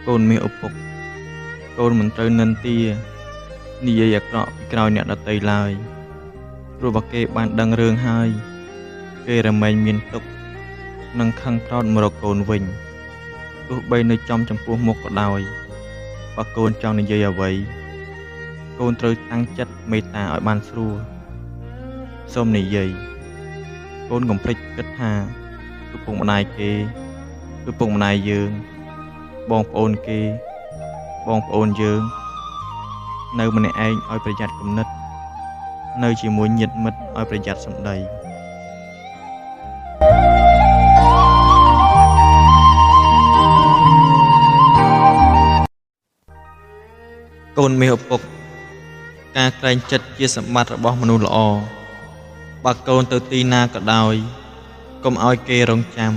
កូនមាសឪពុកកូនមិនត្រូវនិន្ទានិយាយអាក្រក់ពីក្រោយអ្នកដទៃឡើយព្រោះបើគេបានដឹងរឿងហើយគេរមែងមានទុក្ខនិងខឹងក្រោធមករកកូនវិញទោះបីនៅចំចំពោះមុខក៏ដោយបើកូនចង់និយាយអ្វីកូនត្រូវតាំងចិត្តមេត្តាឲ្យបានស្រួលសូមនិយាយកូនកុំភ្លេចគិតថាឪពុកម្ដាយគេឪពុកម្ដាយយើងបងប្អូនគេបងប្អូនយើងនៅម្នាក់ឯងឲ្យប្រយ័ត្នគំនិតនៅជាមួយញាតិមិត្តឲ្យប្រយ័ត្នសម្ដីកូនមាសឪពុកការក្រែងចិត្តជាសម្បត្តិរបស់មនុស្សល្អបើកូនទៅទីណាក៏ដោយកុំឲ្យគេរងចាំ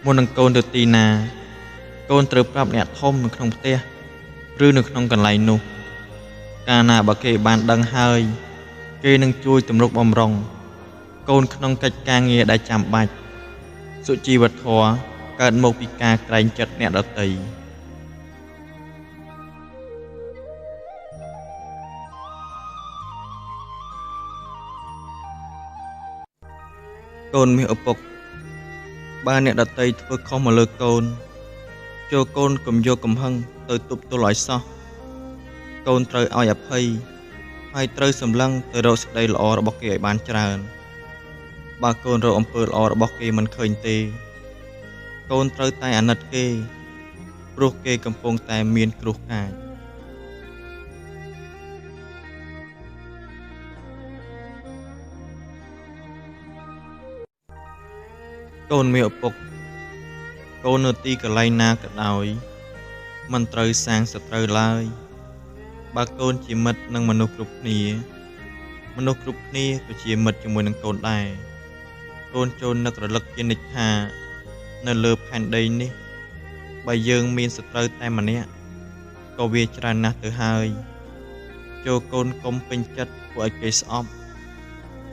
មុននឹងកូនទៅទីណាកូនត្រូវប្រាប់អ្នកធំនៅក្នុងផ្ទះឬនៅក្នុងកន្លែងនោះកាលណាបើគេបានដឹងហើយគេនឹងជួយទំនុកបំរុងកូនក្នុងកិច្ចការងារដែលចាំបាច់សុជីវធម៌កើតមកពីការក្រែងចិត្តអ្នកដទៃកូនមាសឪពុកបើអ្នកដទៃធ្វើខុសមកលើកូនចូលកូនកុំយកកំហឹងទៅទប់ទល់ឲ្យសោះកូនត្រូវឲ្យអភ័យហើយត្រូវសម្លឹងទៅរកសេចក្តីល្អរបស់គេឲ្យបានច្រើនបើកូនរកអំពើល្អរបស់គេមិនឃើញទេកូនត្រូវតែអាណិតគេព្រោះគេកំពុងតែមានគ្រោះកាចកូនមានឪពុកកូននៅទីកន្លែងណាក៏ដោយមិនត្រូវសាងសត្រូវឡើយបើកូនជាមិត្តនឹងមនុស្សគ្រប់គ្នាមនុស្សគ្រប់គ្នាក៏ជាមិត្តជាមួយនឹងកូនដែរកូនចូលនឹករលឹកជានិច្ចថានៅលើផែនដីនេះបើយើងមានសត្រូវតែម្នាក់ក៏វាច្រើនណាស់ទៅហើយចូលកូនកុំពេញចិត្តធ្វើឲ្យគេស្អប់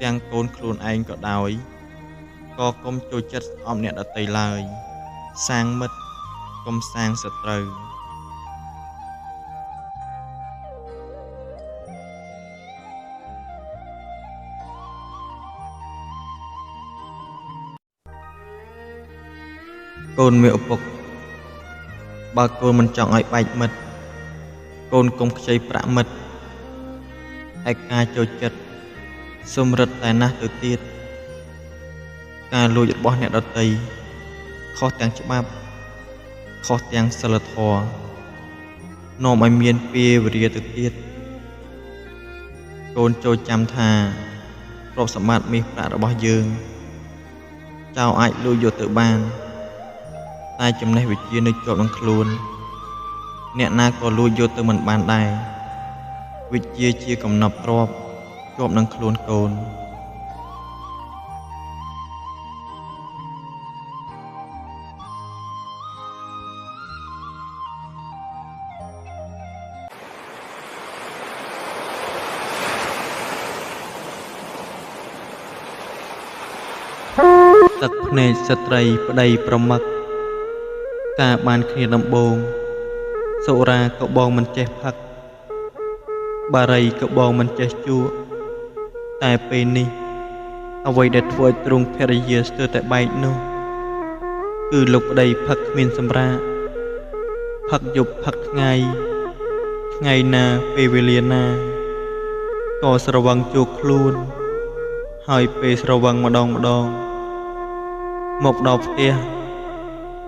ទាំងកូនខ្លួនឯងក៏ដោយក៏កុំចូលចិត្តស្អប់អ្នកដទៃឡើយសាងមិត្តកុំសាងសត្រូវកូនមានឪពុកបើកូនមិនចង់ឲ្យបែកមិត្តកូនកុំខ្ចីប្រាក់មិត្តឯការចូលចិត្តសូមរឹតតែណាស់ទៅទៀតការលួចរបស់អ្នកដទៃខុសទាំងច្បាប់ខុសទាំងសីលធម៌នាំឲ្យមានពេលវេលាទៅទៀតកូនចូលចាំថាទ្រព្យសម្បត្តិមាសប្រាក់របស់យើងចៅអាចលួចយកទៅបានតែចំណេះវិជ្ជានៅជាប់នឹងខ្លួនអ្នកណាក៏លួចយកទៅមិនបានដែរវិជ្ជាជាកំណប់ទ្រព្យជាប់នឹងខ្លួនកូនទឹកភ្នែកស្ត្រីប្តីប្រមឹកការបានគ្នាដំបូងសុរាក៏បងមិនចេះផឹកបារីក៏បងមិនចេះជក់តែពេលនេះអ្វីដែលធ្វើឲ្យទ្រង់ភរិយាស្ទើរតែបែកនោះគឺលោកប្តីផឹកគ្មានសម្រាកផឹកយប់ផឹកថ្ងៃថ្ងៃណាពេលវេលាណាក៏ស្រវឹងជួបខ្លួនហើយពេលស្រវឹងម្ដងម្ដងមកដល់ផ្ទះ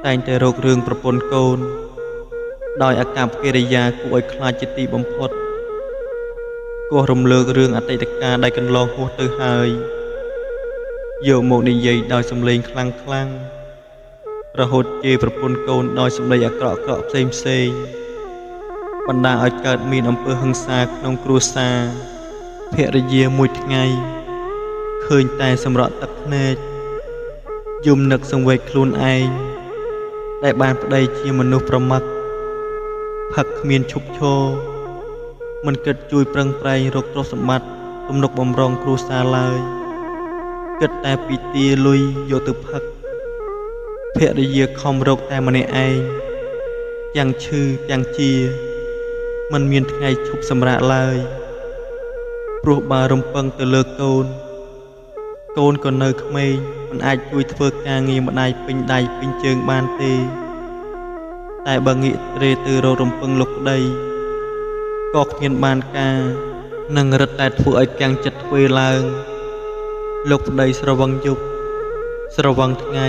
តែងតែរករឿងប្រពន្ធកូនដោយអាកប្បកិរិយាគួរឲ្យខ្លាចជាទីបំផុតគោះរំលើករឿងអតីតកាលដែលកន្លងហួសទៅហើយយកមកនិយាយដោយសំឡេងខ្លាំងខ្លាំងរហូតជេរប្រពន្ធកូនដោយសម្ដីអាក្រក់ៗផ្សេងផ្សេងបណ្ដាលឲ្យកើតមានអំពើហិង្សាក្នុងគ្រួសារភរិយាមួយថ្ងៃឃើញតែសម្រក់ទឹកភ្នែកយំនឹកសង្វេគខ្លួនឯងដែលបានប្តីជាមនុស្សប្រមឹកផឹកគ្មានឈប់ឈរមិនគិតជួយប្រឹងប្រែងរកទ្រព្យសម្បត្តិទំនុកបំរុងគ្រួសារឡើយគិតតែពីទាលុយយកទៅផឹកភរិយាខំរកតែម្នាក់ឯង ទាំងឈឺទាំងជា មិនមានថ្ងៃឈប់សម្រាកឡើយ ព្រោះបើរំពឹងទៅលើកូន កូនក៏នៅក្មេងមិនអាចជួយធ្វើការងារម្ដាយពេញដៃពេញជើងបានទេ តែបើងាករេទៅរករំពឹងលោកប្តី ក៏គ្មានបានការ និងរឹតតែធ្វើឲ្យគាំងចិត្តទ្វេឡើង លោកប្តីស្រវឹងយប់ ស្រវឹងថ្ងៃ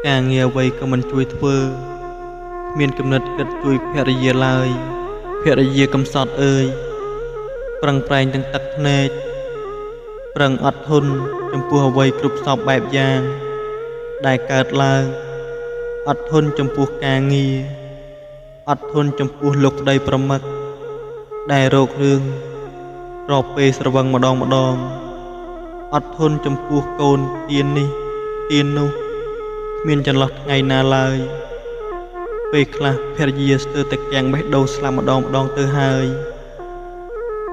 ការងារអ្វីក៏មិនជួយធ្វើ គ្មានគំនិតគិតជួយភរិយាឡើយ ភរិយាកំសត់អើយ ប្រឹងប្រែងទាំងទឹកភ្នែក ប្រឹងអត់ធន់ចំពោះអ្វីគ្រប់សព្វបែបយ៉ាង ដែលកើតឡើង អត់ធន់ចំពោះការងារ អត់ធន់ចំពោះលោកប្តីប្រមឹក ដែលរករឿងរាល់ពេលស្រវឹងម្ដងម្ដង អត់ធន់ចំពោះកូនទៀននេះទៀននោះ គ្មានចន្លោះថ្ងៃណាឡើយ ពេលខ្លះភរិយាស្ទើរតែគាំងបេះដូងស្លាប់ម្ដងម្ដងទៅហើយ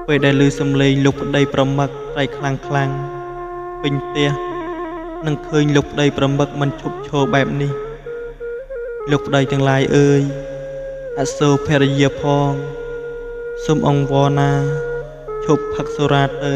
ពេលដែលឮសំឡេងលោកប្តីប្រមឹកស្រែកខ្លាំងខ្លាំងពេញផ្ទះ និងឃើញលោកប្តីប្រមឹកមិនឈប់ឈរបែបនេះ លោកប្តីទាំងឡាយអើយ អសូរភរិយាផង សូមអង្វរណាឈប់ផឹកសុរាទៅ